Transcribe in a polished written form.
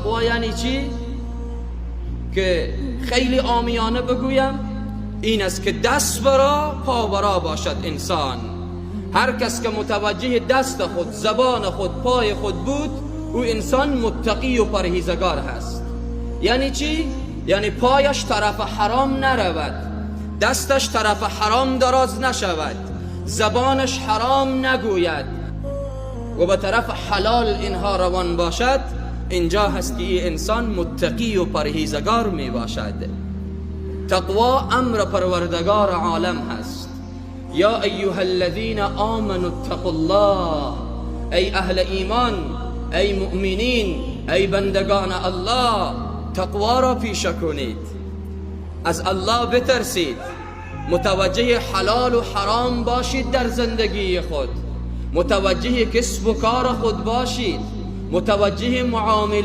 تقوا یعنی چی؟ که خیلی عامیانه بگویم، این است که دست برا پا برا باشد انسان. هر کس که متوجه دست خود، زبان خود، پای خود بود، او انسان متقی و پرهیزگار هست. یعنی چی؟ یعنی پایش طرف حرام نرود، دستش طرف حرام دراز نشود، زبانش حرام نگوید و به طرف حلال اینها روان باشد. اینجا هست که این انسان متقی و پرهیزگار می باشد. تقوا امر پروردگار عالم هست. یا ایها الذین آمنوا اتقوا الله، ای اهل ایمان، ای مؤمنین، ای بندگان الله، تقوا را پیشه کنید، از الله بترسید، متوجه حلال و حرام باشید در زندگی خود، متوجه کسب و کار خود باشید، متوجه معامله